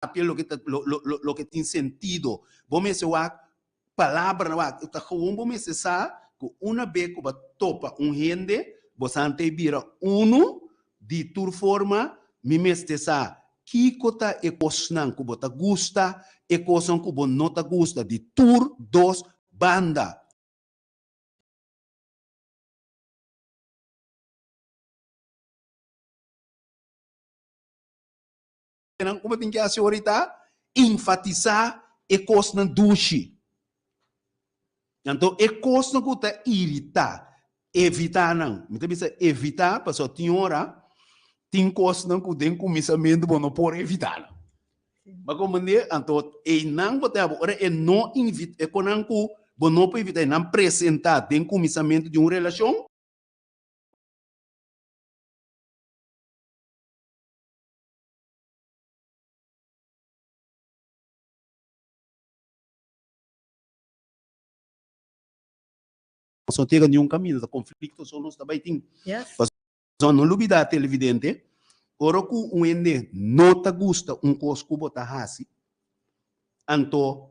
Papia loke ta lo lo lo loke tin sentido. Bo mester wak palabranan wak. Ta gewoon bo mester sa ku una be ku bo a topa un hende, bo sa ante bira unu di tur forma. Mi mester sa kiko ta e kosnan ku bo ta gusta, e kosnan ku bo no ta gusta di tur dos banda. Nan ku bo tin ke hasi ora i ta enfatisá e kosnan dushi. Anto e kosnan ku ta iritá, evitá nan. Mi ta bisa evitá pasobra tin ora tin kosnan ku den kuminsamentu bo no por evitá nan. Bo a komprendé? Anto einan bo ta ora e no invitá, e konan ku bo no por evitá, nan presentá den kuminsamentu di un relashon. Nos no tega niun kaminda, ta konflikto so nos ta bai tin. Yes. Pasobra no lubida televidente, ora ku un hende no ta gusta un kos ku bo ta hasi, anto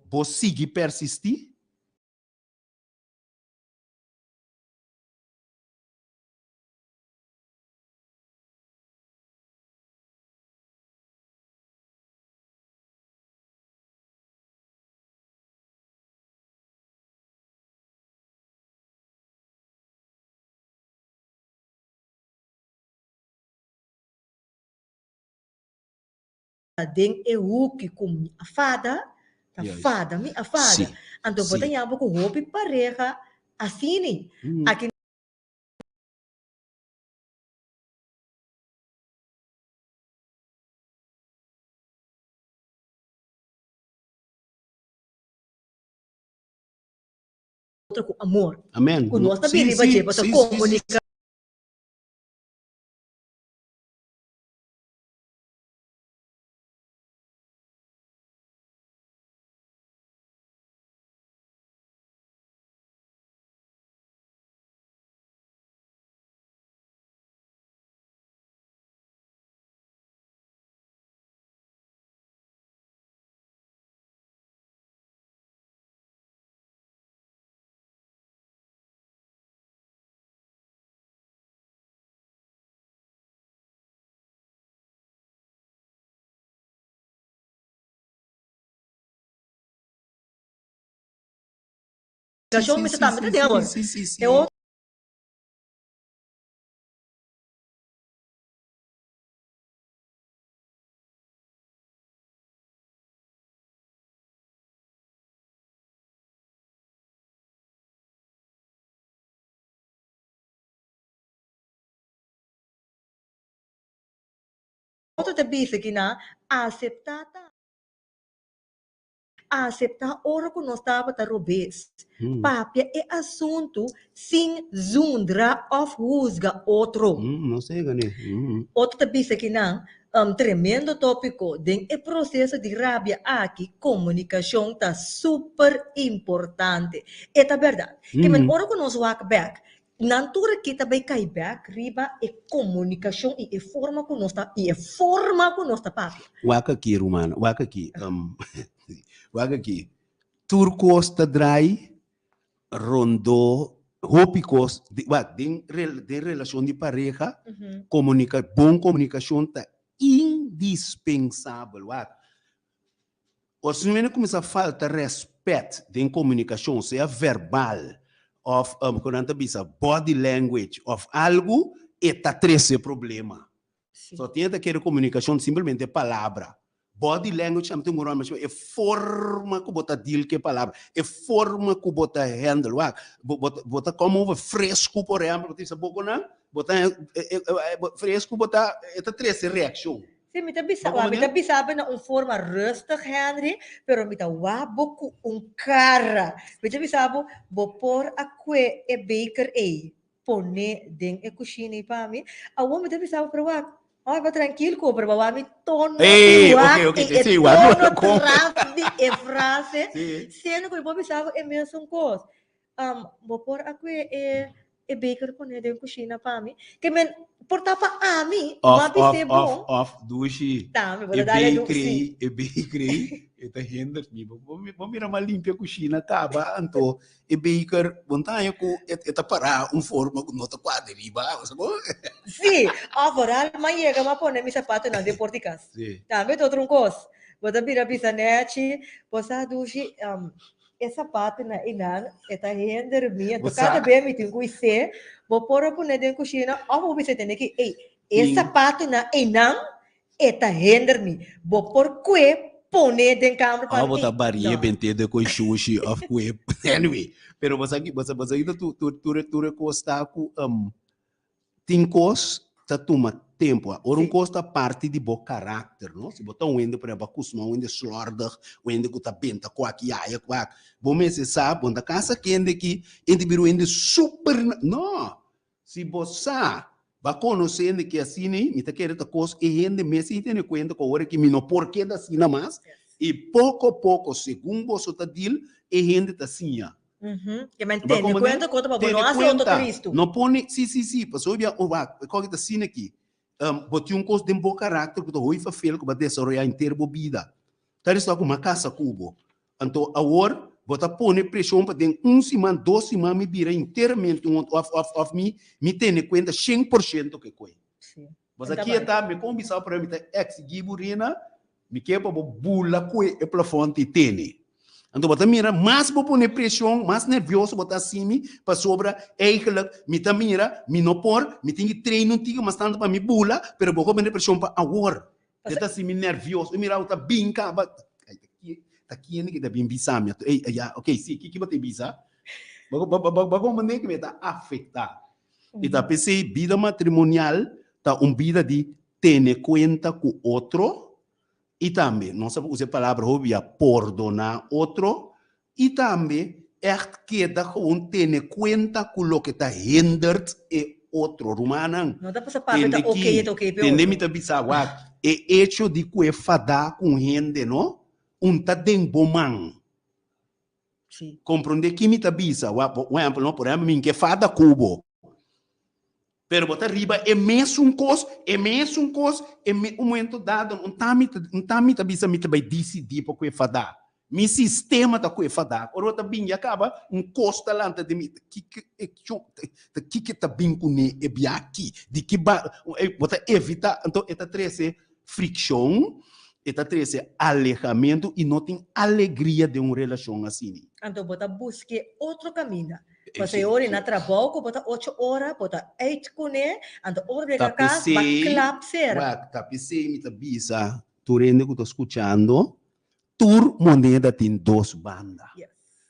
bo sigui persistí. Den e huki ku mi a fada, ta fada mi a fada. Anto bo ta yama ku hopi pareha asini. Aki otro ku amor. Amen. Ku nos ta bini riba dje, pasobra komunikashon mester tambe ta den amor. E otro. Otro ta bisa ki nan aseptá ta aseptá ora ku nos tabata robes. Papia e asuntu sin zundra òf husga otro. Otro ta bisa ki nan tremendo tópiko. Den e proseso di rabia aki komunikashon ta super importante. E ta bèrdat. Ke men ora ku nos wak bèk Nan tur aki ta bai kai bek riba e komunikashon i e forma ku nos ta i e forma ku nos ta papia. Wak aki ruman, wak aki, wak aki. Tur kos ta drai rondó hopi kos, wak den den relashon di pareha, komunika bon komunikashon ta indispensabel, wak. Ora si un hende kuminsá falta rèspèt den komunikashon, sea verbal òf ku nan ta bisa body language òf algu, e ta trese problema. So tin hende ta kere komunikashon simplemente palabra. Body language tambe tin un ròl masha, e forma ku bo ta deal ku e palabra, e forma ku bo ta handle. Wak, bo bo ta come over fresku por ehèmpel, bo ta bisa bo ku nan, bo ta fresku bo ta e ta trese reakshon. Sí, mi ta bisa, mi ta bisa bo na un forma rustig, Henry, pero mi ta wak bo ku un kara. Mi ta bisa bo, bo por a kue e beker ei, pone den e kushina ei pa mi. Awor mi ta bisa bo, pero wak, oi bo trankil ku bo, pero bo wak mi tono di wak i e tono tras di e frase, siendo ku mi por bisa bo e mesun kos. Bo por a kue e. E beker pone den kushina pa mi. Ke men por ta pa ami, Of, ma of, bis'é of, bon. of, dushi. Tambe bo E ta dal e du, bakery, sí. e bakery, e ta hinder mi. Bo, bo, bo mira m'a limpia kushina kaba, anto e beker, bo ta haña ku e, e ta pará un forma ku no ta kuadra riba, bo sa kon? Sí, of vooral m'a yega m'a pone mi sapatonan den por di kas. Sí. Tambe ta otro un kos. Bo ta bira bisa nèchi, bo sa dushi, E sapatonan einan e ta hende mi, anto Bo kada sa. be mi tin ku isé, bo por a pone den kushina òf bo bisa tene ki, ey, e Tin. sapatonan einan e ta hender mi, bo por kue pone den kamber pa Òf mi, bo ta ey, barie no. bent'é de koi shushi òf kue, anyway, pero bo sa ki, bo sa bo sa ki ta tur tur tur e tur e kos ta ku Tin kos ta tuma tempu. Ora un kos ta parti di bo karakter, no? Si bo ta un hende, por ehempel, a kustumá un hende slòrdig, un hende ku ta benta kuak i aya kuak, bo mester sa, bo no ta kasa kende ki hende bira un hende super, no! Si bo sa, bo a konosé hende ki asina ei, mi ta kere ta kos e hende mes tin tene kuenta ku awor aki mi no por keda asina mas, i poko poko, segun boso ta deal, e hende ta siña. Ke men tene kuenta ku otro pa bo no hasi otro tristu. No pone, si, si, si, pasobra bia o wak, e koki ta asina aki. Bo tin un kos den bo karakter ku ta hopi fafel ku bo a desaroyá henter bo bida. Ta resultá ku mi a kasa ku bo. Anto awor bo ta pone preshon pa den un siman, dos siman mi bira enteramente un otro òf òf òf mi mi tene kuenta 100% ke koe. Bo sa ki e ta, mi kon bisa por mi ta eksigí bo Rina, mi ke pa bo bula kue e plafòn ti tene. Anto bo ta mira mas bo pone preshon, mas nervioso bo ta hasi mi, pasobra eigenlijk mi ta mira mi no por, mi tin ki train un tiki mas tantu pa mi bula, pero bo ko pone preshon pa awor. E ta hasi mi nervioso, i mira bo ta bin kaba, ay ta ki ta kende ki ta bin bisa mi, anto ey ya ok si kiko bo ta bisa? Bo bo bo comprende ku mi ta afekta. I ta p'esei bida matrimonial ta un bida di tene kuenta ku otro i tambe, nos a usa e palabra hopi bia, pordoná otro i tambe ègt keda gewoon tene kuenta ku loke ta hindert e otro. Rumannan, No ta pasa papia ta tende oké ki, e ta oké p'e tende otro. mi ta bisa wak, e echo di ku e fadá ku un hende no, un ta den bo man. Sí. Comprende ki mi ta bisa? Wa, por ehempel, no, por ehempel, mi ke fada ku bo. Pero bo ta riba e mesun kos, e mesun kos, e me, un momento dado, un ta mi ta, un ta mi ta bisa mi ta bai disidí pa ku e fada. Mi sistema ta ku e fada. Ora bo ta bin ya kaba, un kos ta lanta den mi, ki ki e cho, ta kiko ta bin kuné e bia aki? Di ki ba, bo ta evitá, anto e ta trese frikshon, e ta trese alehamentu i no tin alegria den un relashon asini. Anto bo ta busk'é otro kaminda. Pasobra e ora na trabou ku bo ta ocho ora, bo ta uit kuné, anto ora bo yega kas, bo a klap sera. Wak, ta p'esei mi ta bisa tur hende ku ta skuchando, tur moneda tin dos banda.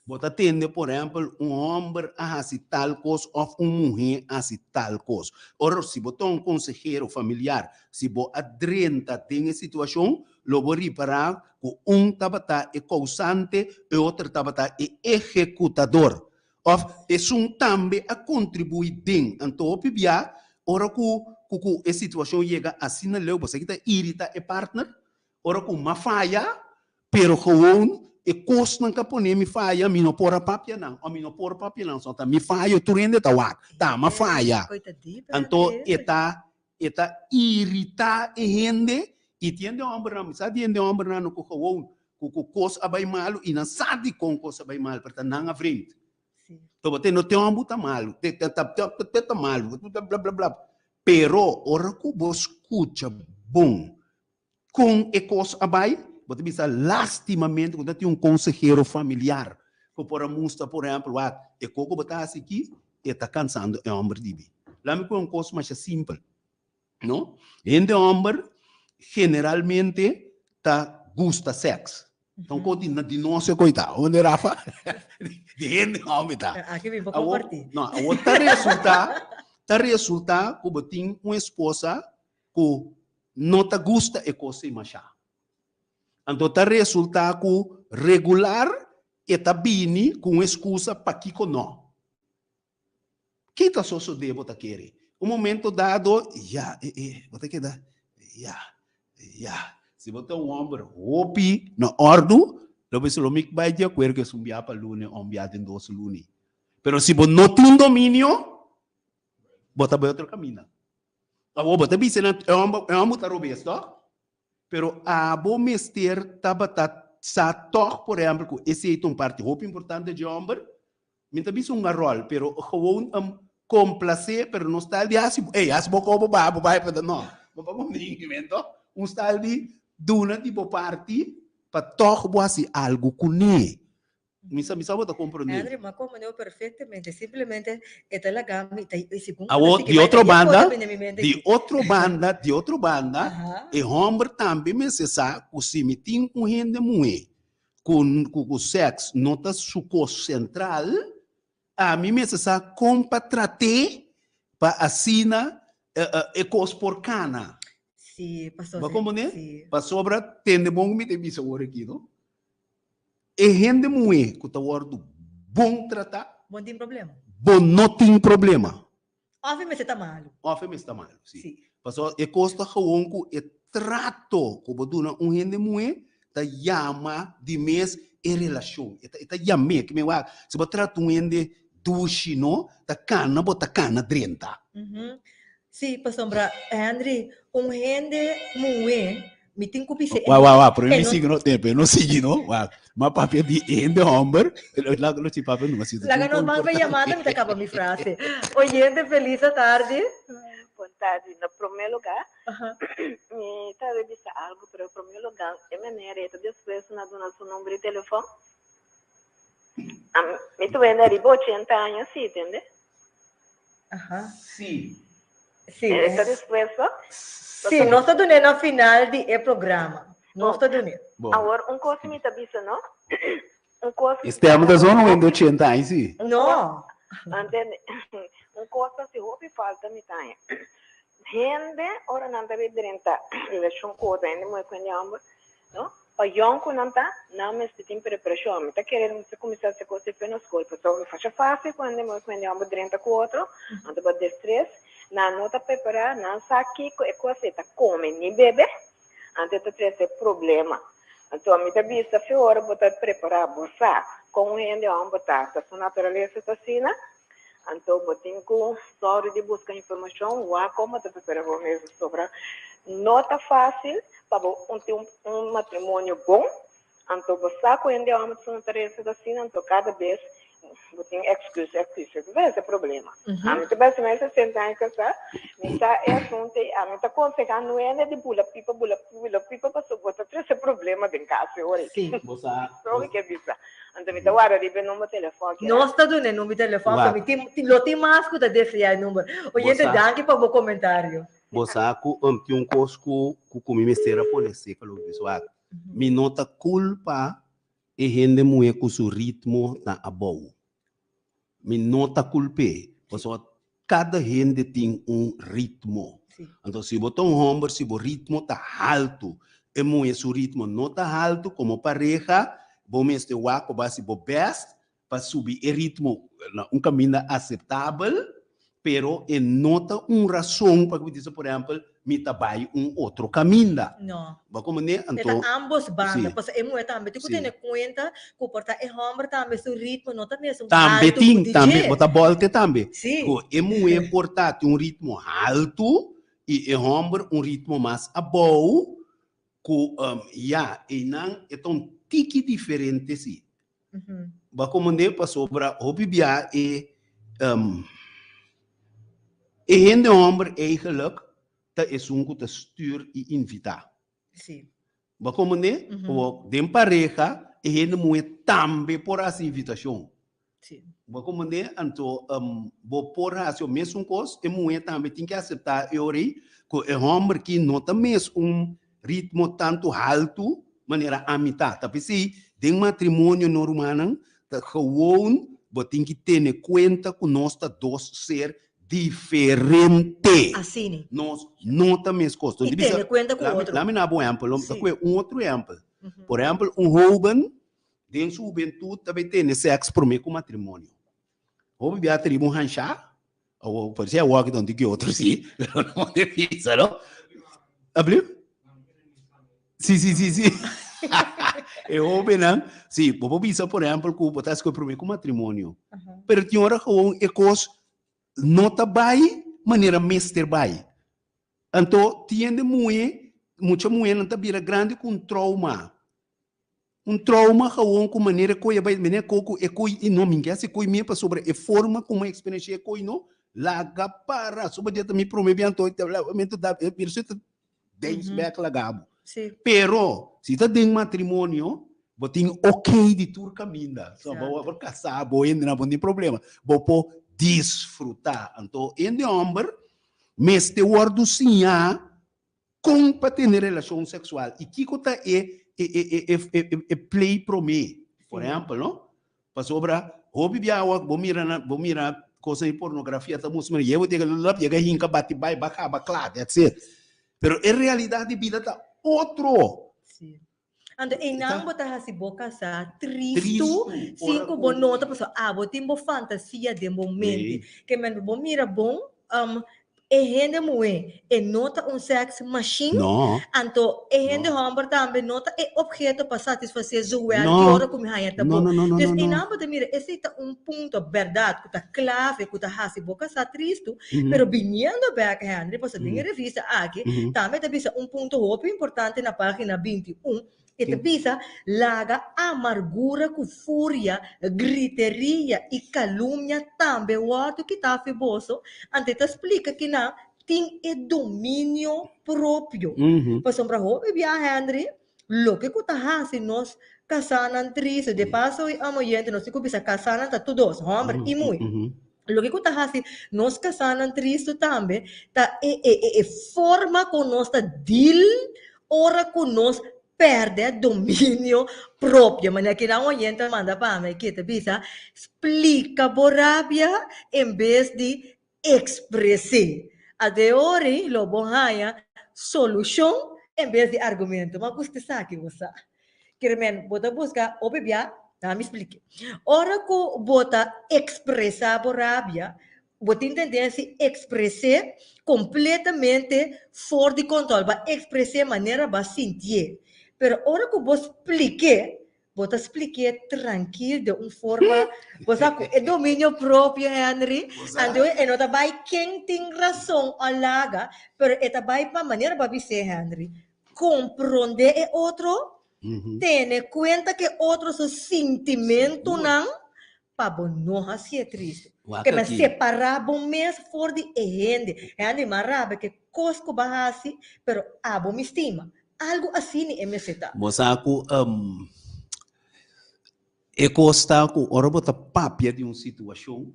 Bo ta tende, por ehèmpel, un hòmber a hasi tal kos òf un muhé a hasi tal kos. Ora, si bo ta un konsehero familiar, si bo a drenta den e situashon, lo bo ripará ku un tabata e kousante, e otro tabata e ehekutador. Òf esun tambe a kontribuí den. Anto hopi bia, ora ku ku e situashon yega asina leu, bo sa ki ta iritá e partner? Ora ku m'a faya, pero gewoon e kosnan ka pone mi faya, mi no por a papia nan, o mi no por papia nan, so ta mi fayo tur hende ta wak, ta m'a faya. Anto e ta e ta irita e hende i tin hende hombernan, mi sa di hende hombernan no ku gewoon ku ku kos a bai malu i nan sa dikon kos a bai malu, pero ta nan a vreemd. To bo te no te homber ta malu, te ta ta te ta malu, bla bla bla. Pero ora ku bo skucha bon Kon e kos a bai? Bo ta bisa lastimamente ku ta tin un konsehero familiar ku por a mustra, por ehèmpel, wak, e kos ku bo ta hasi aki, e ta kansando e hòmber di bi. Laat mi pone un kos masha simpel, no? Hende hòmber generalmente ta gusta sèks. Ta un kos di di nos e koitá, hende Rafa? Di hende hòmber ta. Aki mi por kompartí. No, awor ta resultá, ta resultá ku bo tin un esposa ku no ta gusta e kos ei mashá. Anto ta resultá ku regular e ta bini ku un eskusa pakiko no. Ki ta sosodé bo ta kere? Un momento dado, ya, e, e, bo ta keda, ya, ya. Si bo ta un hòmber hopi na òrdu, lo bisa lo mi bai di akuerdo ku esun bia pa luna o un bia den dos luna. Pero si bo no tin dominio. Bo ta bai otro kaminda. Awor bo ta bisa nan e hòmber e hòmber ta robes tòg? Pero abo mester tabata sa tòg por ehèmpel ku esei ta un parti hopi importante dje hòmber. Mi ta bisa un garòl pero gewoon um komplasé pero no style di hasi ey hasi bo kobo baha bo bai pa no. Bo pa komprendimento un style di duna di bo parti pa tòg bo hasi algu kuné. Mi sa, mi sa bo ta comprende. Henry, m'a comprende perfectamente. Simplemente e ta laga mi ta y segun Awo, di otro banda, di otro banda, di otro banda, e homber tambe mester sa cu si mi tin un hende muhe cu cu sex no ta su cos central, ami mester sa con pa trat'é pa asina e cos por cana. Sí, pasobra. Bo a comprende? Sí. Pasobra tende bon cu mi ta bisa awor aki, no? E hende muhé ku ta wòrdu bon tratá. Bo no tin problema. Bo no tin problema. Òf e mester ta malu. Òf e mester ta malu, si. Si. Pasobra e kos ta gewoon ku e trato ku bo duna un hende muhé ta yama di mes e relashon. E ta e ta yam'é. Ke men wak, si bo trata un hende dushi no, ta kana bo ta kana drenta. Si, pasobra Henry, un hende muhé Mi tin ku bisa e Wa, wa, wa, pero mi sigui no tempo, no sigui no. Wa, ma papia di hende homber, laga lo si papia no si. Laga nos ban pa yamada, mi ta kaba mi frase. Oyente, feliz atardi. Bon tardi. Na prome lugar, mi ta revisa algo, pero prome lugar e meneer e ta despues na duna su number di telefon. Mi ta wende ariba 80 aña si, tende? Aha. Si. Sí. E ta dispuesto? Sí, nos ta dun'é na final di e programa. Nos ta dun'é. Bon. Awor, un kos mi ta bisa, no? Un kos. E stem ta zona un hende ochenta aña, sí. No. Antende? Un kos ta si hopi falta mi ta haña. Hende, ora nan ta bin drenta relashon ku otro hende muhé ku hende hòmber, no? Pa yòn ku nan ta, nan mester tin preparashon. Mi ta kere mester kuminsá hasi kos di fe na skol, pasobra fasha fásil ku hende muhé ku hende hòmber drenta ku otro, nan ta bati stres, nan no ta prepará, nan sa kiko e kos ei ta kome ni bebe, anto e ta trese problema. Anto mi ta bisa fe ora bo ta prepará, bo sa kon un hende hòmber ta, ta su naturalesa ta asina, anto bo tin ku sòru di buska informashon, wak kon bo ta prepará bo mes, pasobra no ta fásil pa bo tin un matrimonio bon, anto bo sa ku hende hòmber ta su naturalesa ta asina, anto kada bes bo tin excuse, excuse, ta ese problema. Ami ta basa mi 60 aña casá, mi sa e asunto ei, ami ta conseha nuende di bula pipa, bula pipa, bula pipa, pasobra bo ta trece problema den casa e ora ei. Sí. Bo sa. So mi ke bisa. Anto mi ta warda riba e number telefon aki. Nos ta duna e number telefon, pero mi tin, lo tin mas ku ta desea e number. Oyente, danki pa bo komentario. Bo sa ku tin un kos ku ku mi mester a pone seca lo bisa wak. Mi no ta kulpa E hende muhé ku su ritmo ta abou. Mi no ta kulp'é, pasobra kada hende tin un ritmo. Anto si bo ta un hòmber, si bo ritmo ta haltu, e muhé su ritmo no ta haltu, komo pareha bo mester wak ku bo hasi bo bèst pa subi e ritmo na un kaminda aseptabel, pero e no ta un rason pa ku bo bisa, por ehèmpel, mi ta bai un otro kaminda. No. Bo a komprendé? E ta Anto, ambos banda. sí. Pasobra e muhé tambe tin ku Sí. tene kuenta ku por ta e hòmber tambe su ritmo no ta mesun Tambe altu ku tin, di tambe, dje. bo ta bòlte tambe. Sí. Ku e muhé por ta tin un ritmo haltu i e hòmber un ritmo mas abou, ku ya, einan e ta un tiki diferente sí. Bo a komprendé? Pasobra hopi bia e e hende hòmber eigenlijk ta esun ku ta stuur i invitá. Sí. Bo a komprendé? Bo den pareha e hende muhé tambe por hasi invitashon. Sí. Bo a komprendé? Anto bo por hasi o mesun kos, e muhé tambe tin ke aseptá e ora ei ku e hòmber ki no ta mes un ritmo tantu haltu manera ami ta. Ta p'esei den matrimonio no rumannan ta gewoon bo tin ki tene kuenta ku nos ta dos ser diferente. Asina. Nos no ta meskos. I tene kuenta ku otro. Lami na bo ehèmpel, ta kue un otro ehèmpel. Por ehèmpel un hoben den su hubentut ta bay tene sèks promé ku matrimonio. Hopi bia ta riba un hanshá, o por si awor aki donde ki otro si, pero no te bisa, no? Abliu? Si, si, si, si. E hobennan, si, bo por bisa por ehèmpel ku bo ta escoge promé ku matrimonio. Pero tin ora gewoon e kos no ta bai. manera mester bai. Anto tin hende muhé, mucha muhénan ta bira grandi ku un trauma. Un trauma gewoon ku manera koe a bai, manera koe ku e koe i no, mi ke hasi koe mi pasobra e forma ku mi a eksperenshia e koe no, laga para, soba dje ta mi prome biaha anto mi ta da e birso ta deis bek laga bo. Pero si ta den matrimonio bo tin ok di tur kaminda, so bo por kasa bo hende nan bo no tin problema, bo por disfruta. Anto hende homber mester wordu siña Kon pa tene relashon seksual i kiko ta e e e e e e play promé, por ehèmpel, no? Pasobra hopi biaha wak bo mira na bo mira kosnan di pornografia ta mustra manera yega bo tega lap yega hinka bati bai ba kaba kla, that's it. Pero e realidat di bida ta otro. Sí. Anto einan bo ta hasi bo kasá tristu sin ku bo nota pasobra abo tin bo fantasia den bo mente. Ke men bo mira bon e hende muhé e no ta un sex machine, anto e hende hòmber tambe no ta e opheto pa satisfasé zowel ki ora ku mi haña ta bon. Dus einan bo ta mira esei ta un punto bèrdat ku ta klave ku ta hasi bo kasá tristu, pero biniendo bèk Henry pasobra den e revista aki tambe ta bisa un punto hopi importante na pagina 21, e ta bisa laga amargura ku furia, griteria i kalumnia tambe wòrdu kitá fi boso, anto e ta splika kinan tin e dominio propio. Pasobra hopi bia Henry, loke ku ta hasi nos kasánan tristu, de paso i amo oyente nos tin ku bisa kasánan ta tur dos, hòmber i muhé. Loke ku ta hasi nos kasánan tristu tambe ta e e e e forma ku nos ta deal ora ku nos pèrdè dominio propio. Manera kinan oyente a manda pa mi aki ta bisa, splika bo rabia en bes di ekspres'é. Adeori lo bo haña solushon en bes di argumento. Ma gusta esaki bo sa. Kier men bo ta buska hopi bia, laga mi splike. Ora ku bo ta ekspresá bo rabia, bo tin tendensia di ekspres'é kompletamente for di kòntròl. Bo a ekspres'é manera bo a sintié. Pero ora ku bo splik'é, bo ta splik'é trankil den un forma, bo sa ku e dominio propio, Henry, anto e no ta bai ken tin rason o laga, pero e ta bai pa manera bo a bis'é, Henry, Komprondé e otro, tene kuenta ku e otro su sintimentunan pa bo no hasié tristu. Ke men separá bo mes for di e hende. Hende mas rabia ku e kos ku bo a hasi, pero abo mi stima. Algu asina e mester ta. Bo sa ku e kos ta ku ora bo ta papia di un situashon,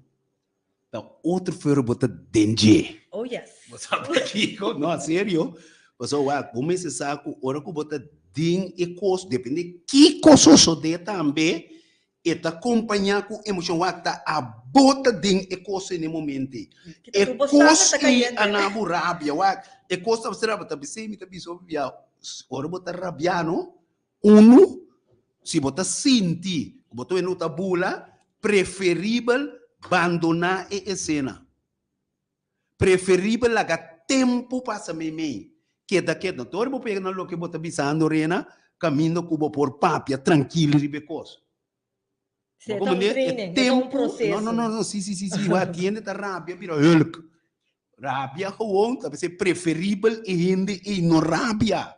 Ta otro fero bo ta den dje. Oh yes. Bo sa pakiko? No, serio. Pasobra wak, bo mester sa ku ora ku bo ta den e kos, depende kiko sosodé tambe, e ta kompañá ku emoshon. Wak, ta abo ta den e kos ei na e momento ei. Kita E tur bo sangre kos ta ei kayente. a na bo rabia. Wak, e kos ta bisa rabia. Ta bisei mi ta bisa hopi bia, ora bo ta rabiá no, Unu, si bo ta sinti ku bo ta wende ku ta bula, preferibel bandoná e esena. Preferibel laga tempu pasa meimei. Keda ketu. Anto ora bo pega na loke bo ta bisando Rena, kaminda ku bo por papia trankil riba e kos. Sí, e ta un training, e ta un proseso. No, no, no, sí, sí, sí, sí. Wak, hende ta rabia bira hulk. Rabia gewoon, ta bisa preferibel e hende ei no rabia.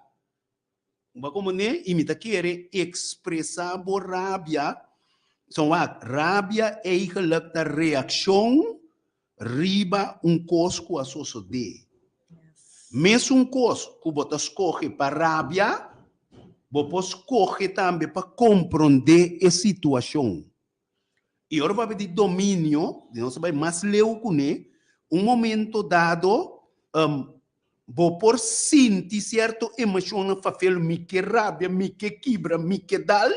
Bo a komprendé? I mi ta kere ekspresá bo rabia. So wak, rabia eigenlijk ta reakshon riba un kos ku a sosodé. Mesun kos ku bo ta skohe pa rabia, bo por skohe tambe pa komprondé e situashon. I ora papia di dominio, di nos a bai mas leu kuné, un momento dado bo por sinti sierto emoshonnan fafel, mi ke rabia, mi ke kibra, mi ke dal,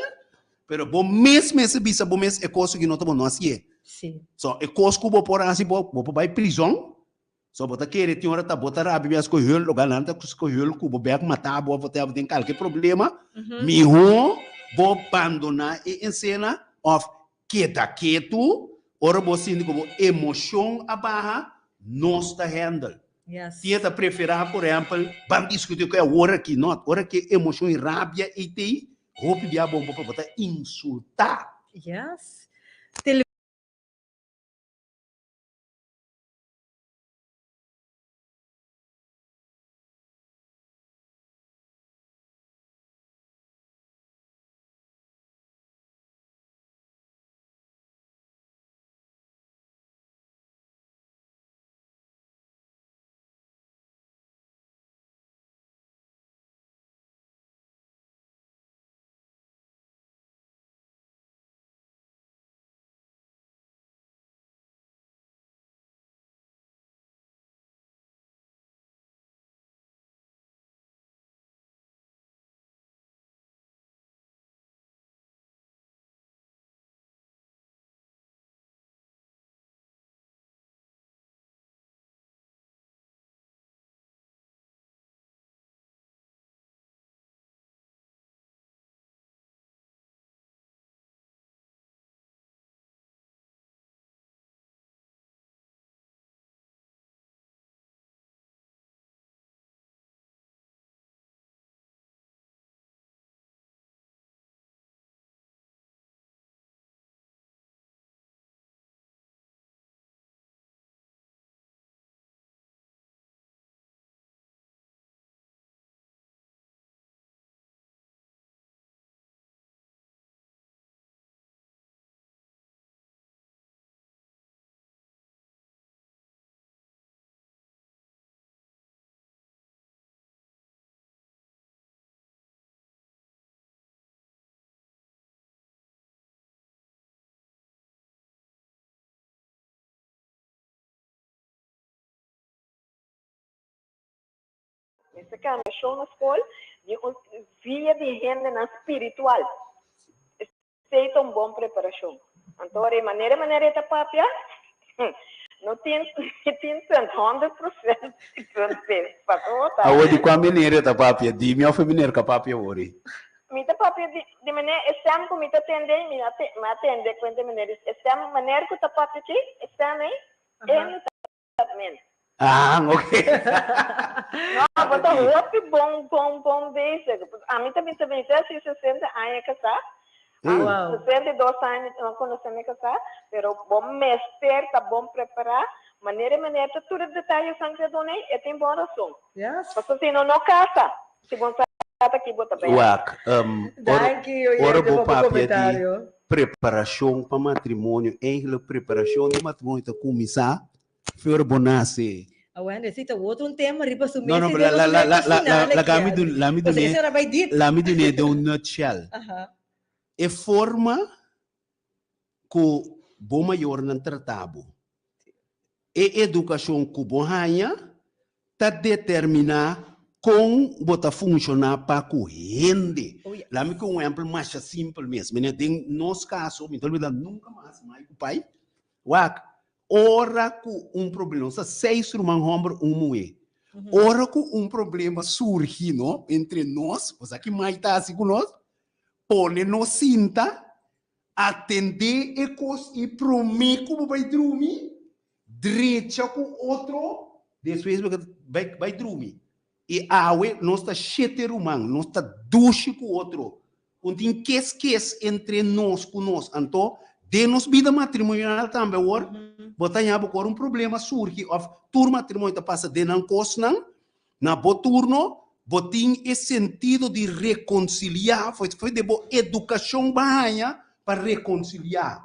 pero bo mes mester bisa bo mes e kos aki no ta bon, no hasié. So e kos ku bo por hasi bo por bai prizon, So bo ta kere tin ora ta bo ta rabia bia skohe hul loga nan ta skohe hul ku bo bek mata bo of bo tin kalke problema, miho bo bandona e esena of keda ketu ora bo sinti ku bo emoshon a baha, nos ta handle. Tin e ta prefera por ehempel ban diskuti ku e awor aki, no, ora ku e emoshon i rabia ei tei, hopi bia bo bo ta insulta. Mester kambia shon na skol di un via di hendenan spiritual. Esei ta un bon preparashon. Anto ora e manera manera e ta papia, no tin tin punt, 100% punt p'e paso ta. Awor di kua manera e ta papia? Di mi òf e manera ku a papia awor ei? Mi ta papia di di manera e stem ku mi ta tende ei, mi a mi a tende kuenta e manera e stem manera ku ta papia aki, e stem ei, e mi ta men. Ah, ok. No, bo ta hopi bon, bon, bon bezig. Ami ta bisa bisa si 60 aña kasá. Wow. 62 aña mi konosé mi kasá, pero bo mester ta bon prepará. Manera e manera ta tur e detayesan ku e duna ei, e tin bon rason. Yes. Pasobra si no, no kasa. Si bo sa ta ki bo ta bai. Wak, ora, Danki, ora oyente, bo pa bo papia di komentario. preparashon pa matrimonio, eigenlijk preparashon di matrimonio ta kuminsá Flor bo nase. Awe necesita otro un tema riba su No, mes no, y la, den la, nos la, la, recta la, la, final la, aquí, mi Henry. dun, la mi Pues duné, ese era bay diep. la mi duné den un nutshell. Aha. E forma ku bo mayornan trata bo, e edukashon ku bo haña, ta determiná kon bo ta funshoná pa ku hende. Oh, yes. Laat mi ku un ehèmpel masha simpel mes. Mene, den nos kaso, mi ta olbida nunka mas mai ku pai. Wak, ora ku un problema, nos ta seis ruman hòmber, un muhé. Ora ku un problema surgi, no, entre nos, bo sa ki mai ta hasi ku nos? Pone nos sinta, atendé e kos i promé ku bo bai drumi, drecha ku otro, despues bo bai bai drumi. I awe nos ta shete ruman, nos ta dushi ku otro. Un tin kes kes entre nos ku nos. Anto, den nos bida matrimonial tambe awor, bo ta haña bo ku ora un problema surgi òf tur matrimonio ta pasa den nan kosnan, na bo turno bo tin e sentido di rekonsiliá, for di bo edukashon bo a haña pa rekonsiliá.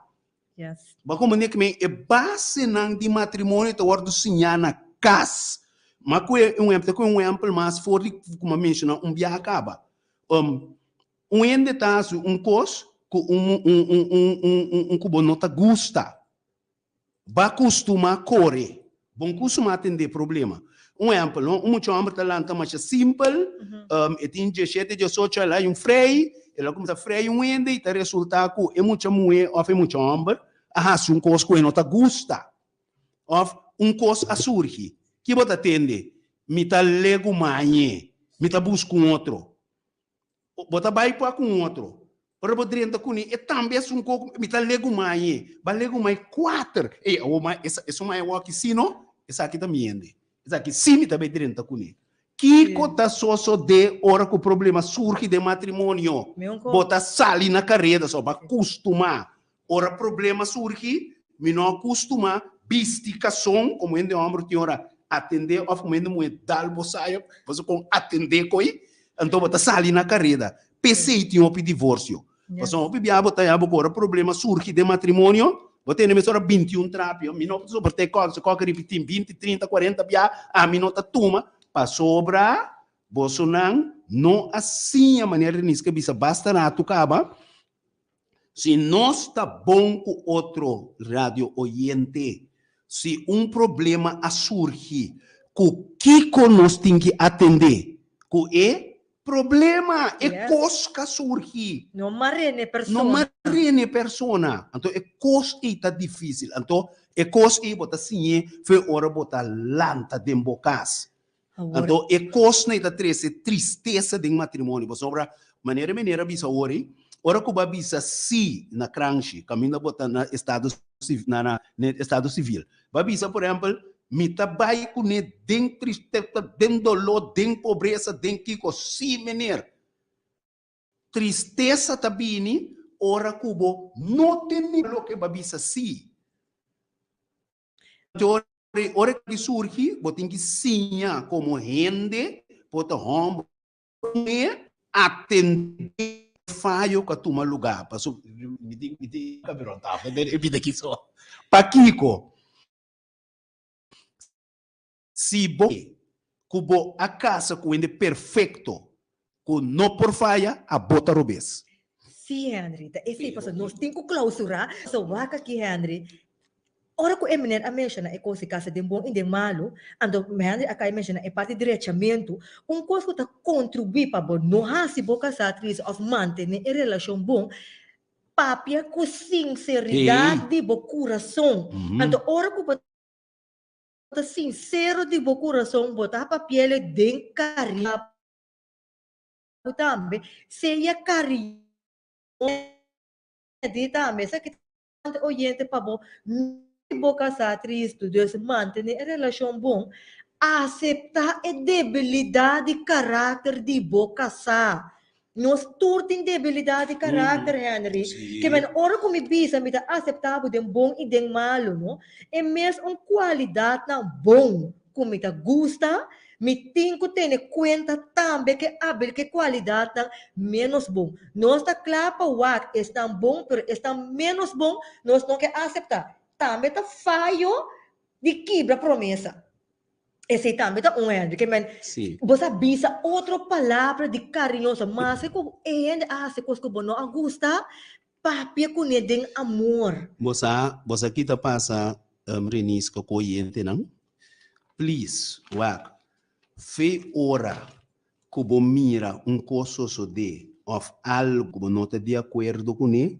Yes. Bo a comprende que men e basenan di matrimonio ta wordo siñá na cas. Ma cu e un ehempel, ta cu un ehempel mas for di cu mi a menciona un biaha caba. Um, un hende ta haci un cos cu un un un un un un un cu bo no ta gusta. Bo a custuma core. Bo no custuma atende problema. Un ehempel, no? Un mucha homber ta lanta masha simpel, um, e tin diesshete, diesocho, el hay un frei, el a cuminsa frei un hende y ta resulta cu e mucha muhe of e mucha homber a haci un cos cu e no ta gusta. Of un cos a surgi. Ki bo ta tende? Mi ta legu mañe, mi ta busca un otro. Bo ta bai pa ku un otro. Ora bo drenta kuné, e tambe esun koko, mi ta legu mai, ba legu mai kuater. Ey, awor mai, esa, esun mai awor aki sí no, esaki ta mi hende. Esaki sí mi ta bai drenta kuné. Kiko ta sosodé ora ku problema surgi den matrimonio? Bo ta sali na kareda, so bo a kustumá. Ora problema surgi, mi no a kustumá bisti kason, komo hende hòmber tin ora atendé òf komo hende muhé dal bo sayo, pasobra kon atendé koi, anto bo ta sali na kareda. P'esei tin hopi divorsio. Pasobra hopi bia bo ta haña bo ku ora problema surgi den matrimonio, bo tene mesora 21 trapio, mi no soport'é kòk, si kòk ripití 20, 30, 40 bia, ami no ta tuma, pasobra bosonan no a siña manera Reniska bisa basta ratu kaba, Si nos ta bon ku otro radio oyente, si un problema a surgi, ku kiko nos tin ki atendé? Ku e problema, e kos ka surgi. No mar'é n'e persona. No mar'é n'e persona. Anto e kos ei ta difísil. Anto e kos ei bo ta siñ'é fe ora bo ta lanta den bo kas. Anto e kosnan ei ta trese tristesa den matrimonio, pasobra manera mi a bisa awor ei, ora ku bo a bisa sí na kranshi, kaminda bo ta na estado na na estado sivil, bo a bisa por ehèmpel, mi ta bai kuné den tristesa, den doló, den pobresa, den kiko, sí meneer. Tristesa ta bini ora ku bo no tene loke bo a bisa sí. Ora ki surgi, bo tin ki siña komo hende, bo ta hòmber o muhé, atendé fayo ku a tuma lugá. Pasobra mi tin mi tin kaberon tafel den e bida aki so. Pakiko? Si bo ku bo a kasa ku hende perfekto ku no por faya, abo ta robes. Sí, Henry, ta esei pasobra nos tin ku klausurá. So wak aki, Henry. Ora ku e meneer a menshoná e kos di kasa den bon i den malu, anto Henry a kai menshoná e parti drechamentu, un kos ku ta kontribuí pa bo no hasi bo kasá tristu òf mantené e relashon bon, papia ku sinseridat di bo kurason. Anto ora ku bo ta sinsero di bo kurason, bo ta papi'el den kariño tambe, sea kariño di tambe. Esaki ta oyente pa bo no bo kasá tristu. Dus mantené e relashon bon, aseptá e debilidat di karakter di bo kasá. Nos tur tin debilidat di karakter, Henry. Ke men ora ku mi bisa mi ta aseptá bo den bon i den malu, no? E mes un kualidatnan bon ku mi ta gusta, mi tin ku tene kuenta tambe ke abil ke kualidatnan ménos bon. Nos ta kla pa wak esnan bon, pero esnan ménos bon nos no ke aseptá. Tambe ta fayo di kibra promesa. Esei tambe ta un hende ke men bo sa bisa otro palabra di kariñoso maske ku e hende a hasi kos ku bo no a gusta, papia kuné den amor. Bo sa bo sa ki ta pasa Renisca ku oyentenan? Please wak fe ora ku bo mira un kos sosodé òf algu ku bo no ta di akuerdo kuné,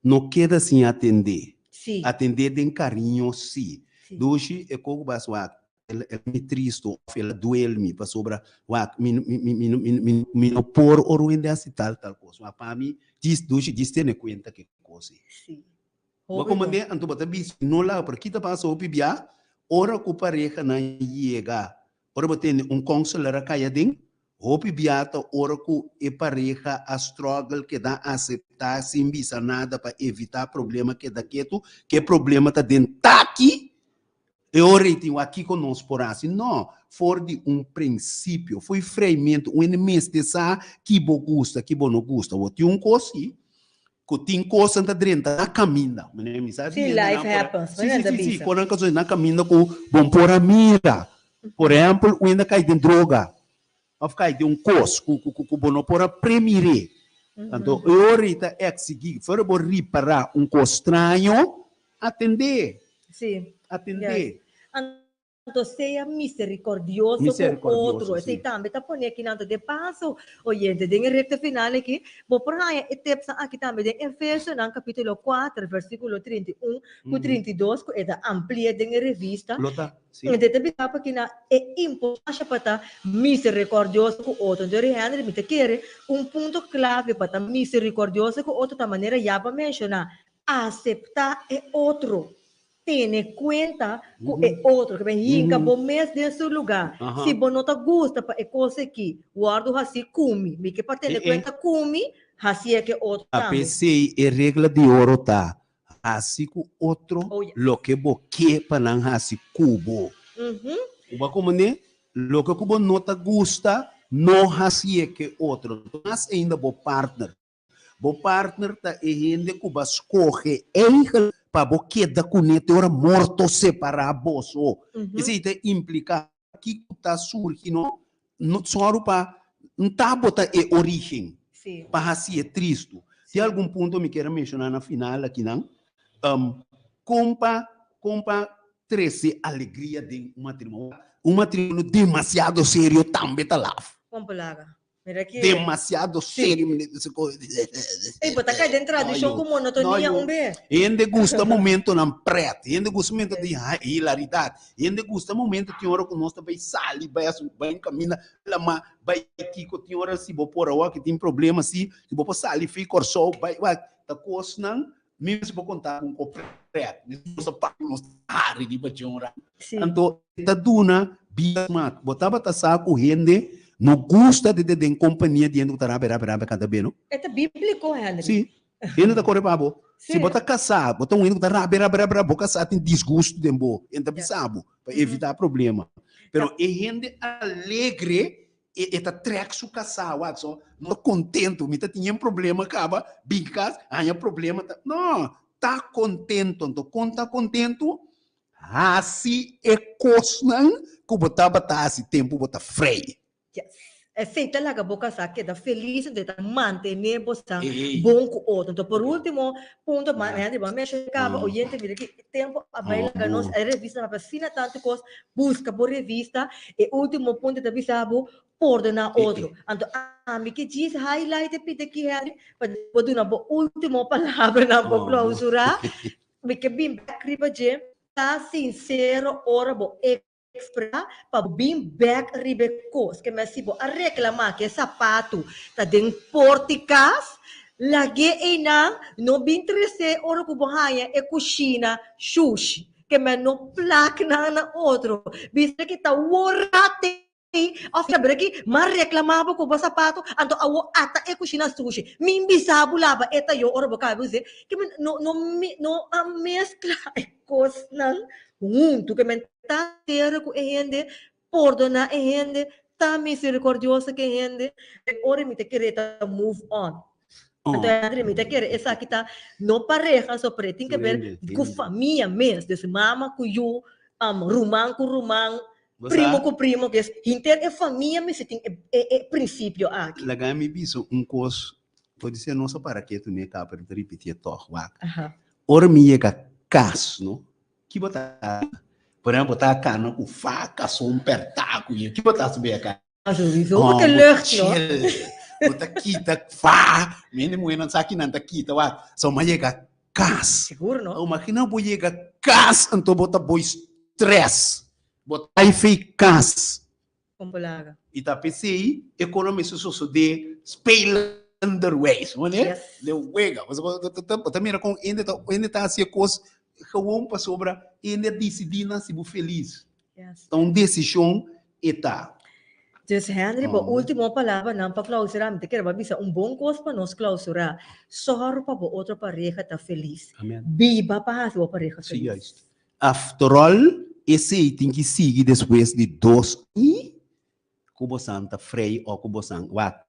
no keda sin atendé. Atendé den kariño sí. Dushi e koko bas wak el el mi tristo òf el a duel mi pasobra wak mi mi mi mi mi mi no por ora un hende hasi tal tal kos. Wak pa mi djis dushi djis tene kuenta ke kos ei. Bo komand'é anto bo ta bisa no laga pero kita pasa hopi bia ora ku parehanan yega Ora bo tende un counselor a cay aden, hopi bia ta ora cu e pareha a struggle keda acepta sin bisa nada pa evita problema keda ketu, cu e problema ta den taki, e ora ei tin wak kico nos por haci. No, for di un principio, fo'i freimento, un hende mester sa ki bo gusta, ki bo no gusta. Bo tin un cos si, Ku tin kosnan ta drenta na kaminda. Manera mi sa Sí, life happens. Sí, sí, sí, sí. Konan ka na kaminda ku bon por a mira. Por ehèmpel, un hende a kai den droga òf kai den un kos ku ku ku bo no por a premir'é. Anto e ora ei ta eksigí fuera bo ripará un kos straño, atendé. Sí. Atendé. Anto sea misericordioso cu otro. Esey tambe ta pone aki nan. De paso, oyente, den e recta final aki, bo por haña e tipsnan aki tambe den Efesionan capítulo 4, versículo 31 cu 32, cu e ta amplia den e revista. Lo ta, si. Ente ta bisa pa kina e importancia pa ta misericordioso cu otro. Anto, Henry, mi ta kere un punto clave pa ta misericordioso cu otro ta manera ya bo a menciona, acepta e otro. Tene kuenta ku e otro, ke men hinka bo mes den su lugá. Si bo no ta gusta pa e kos aki wòrdu hasí ku mi, mi ke pa tene kuenta ku mi, hasié ke otro tambe. P'esei e regla di oro ta, hasi ku otro loke bo ke pa nan hasi ku bo. Bo a komprendé? Loke ku bo no ta gusta, no hasié ke otro, mas ainda bo partner. Bo partner ta e hende ku bo a skohe eigel pa bo keda kuné te ora morto separá boso. Esei ta impliká kiko ta surgi no no sòru pa no ta bo ta e orígen pa hasié tristu. Tin algun punto mi kier a menshoná na final akinan. Kon pa kon pa trese alegria den un matrimonio? Un matrimonio demasiado serio tambe ta laf. Kon por laga? Mira ki. Demasiado serio. Ey, bo ta kai den tradishon ku monotonia un be. Hende gusta momentonan pret. Hende gusta momento di hilaridat. Hende gusta momento tin ora ku nos ta bai sali, bai asu, bai kaminda lama, bai kiko. Tin ora si bo por awor ki tin problema si, si bo por sali fi Kòrsou, bai, wak, ta kosnan mi mester por konta ku un ko pret. Mi nos ta papia, nos ta hari riba dje un rato. Anto e ta duna bida smak. Bo tabata sa ku hende no gusta di ta den kompania di hende ku ta rabia, rabia, rabia kada be, no? E ta bíbliko, Henry. Sí. Hende ta kore pa bo. Si bo ta kasá, bo ta un hende ku ta rabia, rabia, rabia, rabia, bo kasá tin disgustu den bo. Hende ta bisa bo pa evitá problema. Pero e hende alegre E e ta trek su kasá wak so no ta kontento mi ta tin yen problema kaba bin kas haña problema ta no ta kontento anto kon ta kontento hasi e kosnan ku bo tabata hasi tempu bo ta frei. Yes. Esei ta laga bo kasá keda felis anto e ta mantené bosan bon ku otro. Anto por último punto, ma Henry bo a menshoná kaba, oyente mira ki tempu a bai laga nos e revista papia asina tantu kos, buska bo revista. E último punto ta bisa bo pordoná otro. Anto ami ke djis highlight e pita aki Henry pa bo duna bo último palabranan pa klausurá. Mi ke bin bèk riba dje, ta sinsero ora bo Expresa pa bo bin bek riba e kos. Ke men si bo a reklamá ku e sapatu ta den port di kas, lag'é einan, no bin tres'é ora ku bo haña e kushina shushi. Ke men no plak nan na otro. Bisa ki ta worate òf saber ki m'a reklamá bo ku bo sapatu, anto awor ata e kushina sushi. Min bisa bo laba e tayó ora bo kaba us'é. Ke men no no no a meskla e kosnan huntu. Ke men Ta tera ku e hende, pordoná e hende, ta miserikordioso ku e hende. E ora mi ta kere ta move on. Anto Henry, mi ta kere esaki ta no pareha so, pero e tin ke ber ku famia mes. Dus mama ku yu, ruman ku ruman, primo ku primo, dus henter e famia mester tin e prinsipio aki. Laga mi bisa un kos, podisé nos a para ketu n'e kaba, pero mi ta ripitié tòg, wak. Ora mi yega kas, no, Ki bo ta hasi? Por ehempel, bo ta kana ku faka son pertá ku yu. Ki bo ta hasi bia ka? Sowieso bo ke lucht, no? Bo ta kita fa. Mi hende muhénan sa kinan ta kita wak. So mi a yega kas. Sigur, no? Imagina bo yega kas anto bo ta boi stress. Bo ta bai fei kas. Kon bo laga? I ta p'esei e kos mester sosodé spelenderwijs, no ne? Yes. De wega. Bo ta mira kon hende ta hende ta hasi e kos gewoon pasobra hende a disidí nan si bo felis. Yes. Ta un desishon e ta. Dus Henry, bo último palabranan pa klausurá, mi ta kere bo a bisa un bon kos pa nos klausurá. Sòru pa bo otro pareha ta felis. Amen. Biba pa hasi bo pareha Sí, felis. juist. After all, esei tin ki sigui despues di dos i ku bosan ta frei o ku bosan wak.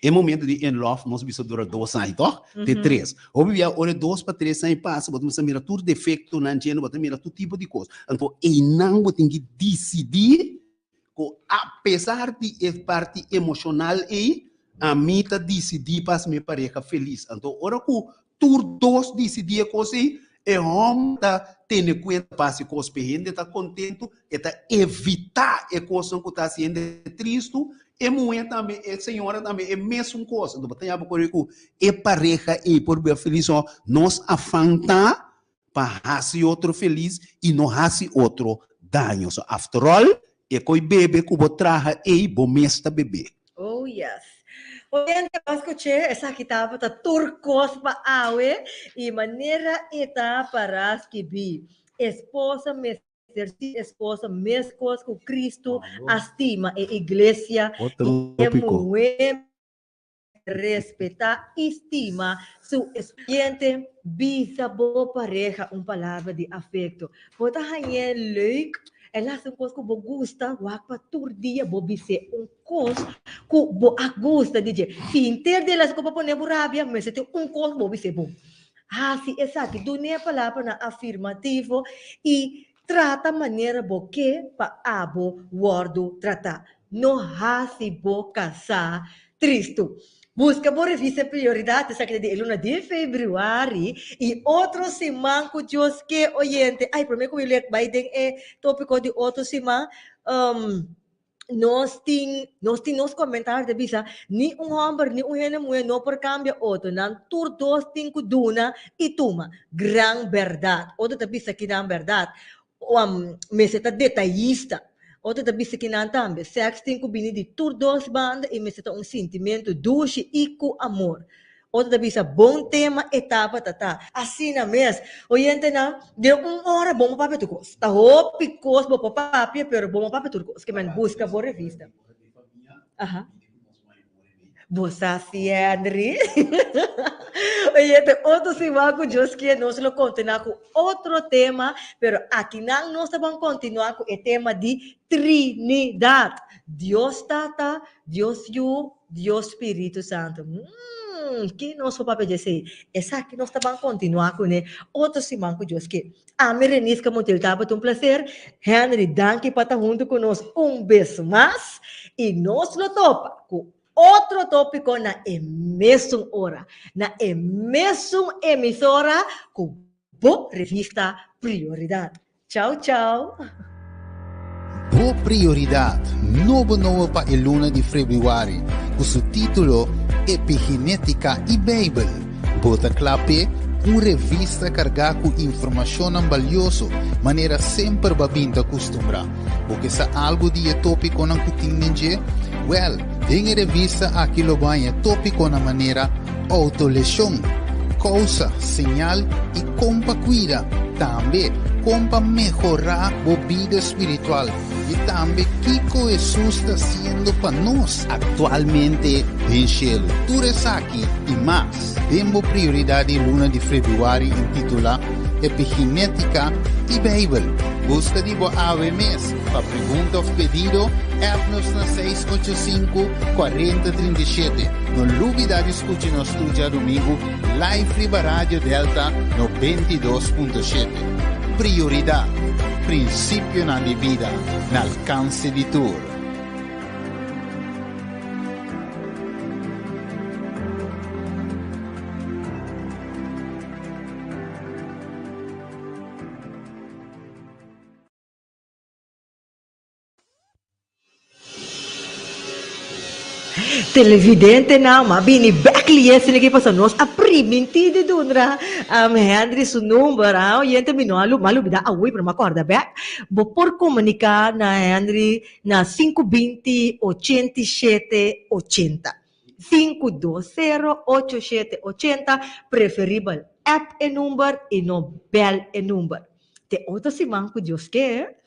E momento di in love nos bisa dura dos aña toch? Te tres. Hopi bia ora e dos pa tres aña pasa bo ta kuminsa mira tur defektonan djeno, bo ta mira tur tipo di kos. Anto einan bo tin ki disidí ku apesar di e parti emoshonal ei, ami ta disidí pa hasi mi pareha felis. Anto ora ku Tur dos disidí e kos ei, e hòmber ta tene kuenta pa hasi kos pa e hende ta kontentu, e ta evitá e kosnan ku ta hasi hende tristu, e muhé tambe, e señora tambe e mesun kos. Anto bo ta yama kore ku e pareha ei por bira felis o nos afan ta pa hasi otro felis i no hasi otro daño. So after all, e koi bebe ku bo traha ei, bo mes ta bebé. Oh yes. Oyente bo a skuché, esaki tabata tur kos pa awe i manera e ta para skibí, Esposa mester stima esposo meskos ku Kristu a stima e iglesia i e muhé mester respetá i stima su esposo. Oyente, bisa bo pareha un palabra di afekto. Bo ta hañ'é leuk, el hasi un kos ku bo gusta, wak pa tur dia bo bis'é un kos ku bo a gusta di dje. Si henter di el hasi ku bo pone bo rabia, mester tin un kos bo bis'é bo. Hasi esaki, dun'é palabranan afirmativo i trata manera bo ke pa abo wòrdu tratá. No hasi bo kasá tristu. Buska bo revista Prioridad, esaki ta di e luna di febrüari i otro siman ku Dios ke oyente. Ai, promé ku mi bai den e tópiko di otro siman, nos tin nos tin nos komentario ta bisa ni un hòmber ni un hende muhé no por kambia otro, nan tur dos tin ku duna i tuma. Gran bèrdat. Otro ta bisa kinan bèrdat. Mester ta detayista. Otro ta bisa kinan tambe. Sèks tin ku bini di tur dos banda i mester ta un sintimentu dushi i ku amor. Otro ta bisa bon tema e tabata ta. Asina mes, oyentenan, den un ora bo no papia tur kos. Ta hopi kos bo por papia, pero bo no papia tur kos. Ke men buska bo revista. Aha. Bo sa si, Henry. Oyente, otro siman ku Dios kier nos lo kontinuá ku otro tema, pero akinan nos ta ban kontinuá ku e tema di Trinidat. Dios Tata, Dios Yu, Dios Spiritu Santu. Mm, ki nos por papia djesei? Esaki nos ta ban kontinuá kuné otro siman ku Dios kier. Ami Renisca Montiel tabata un placer. Henry, danki pa ta huntu ku nos un bes mas. I nos lo topa ku otro tópiko na e mesun ora, na e mesun emisora ku bo revista Prioridat. Chau chau! Bo Prioridat, nobo nobo pa e luna di febrüari, ku su título Epigenétika i Beibel. Bo ta kla p'e? Un revista kargá ku informashonnan balioso, manera semper bo a bin ta kustumbrá. Bo ke sa algu di e tópikonan ku tin den dje? Wèl, den e revista aki lo bo haña tópikonan manera, Autoleshon, kousa, señal i kon pa kuida. Tambe, kon pa mehorá bo bida spiritual i tambe kiko Hesus ta hasiendo pa nos aktualmente den shelu. Tur esaki i mas den bo Prioridat di luna di febrüari intitulá Epigenétika i Beibel. Buska di bo awe mes. Pa pregunta òf pedido, app nos na 685 40 37. No lubidá di skucha nos tur djadumingu Live riba Radio Delta 92.7. Prioridat, prinsipionan di bida na alkanse di tur. Televidentenan ma bini bek lies tin aki pasobra nos a primintí di duna Henry su number ha oyente mi no a mi a lubida awoy pero mi a kòrda bek bo por komuniká na Henry na sinku binti ochenta i shete ochenta sinku dos sero ocho shete ochenta preferibel app e number i no bèl e number te otro siman ku Dios ke.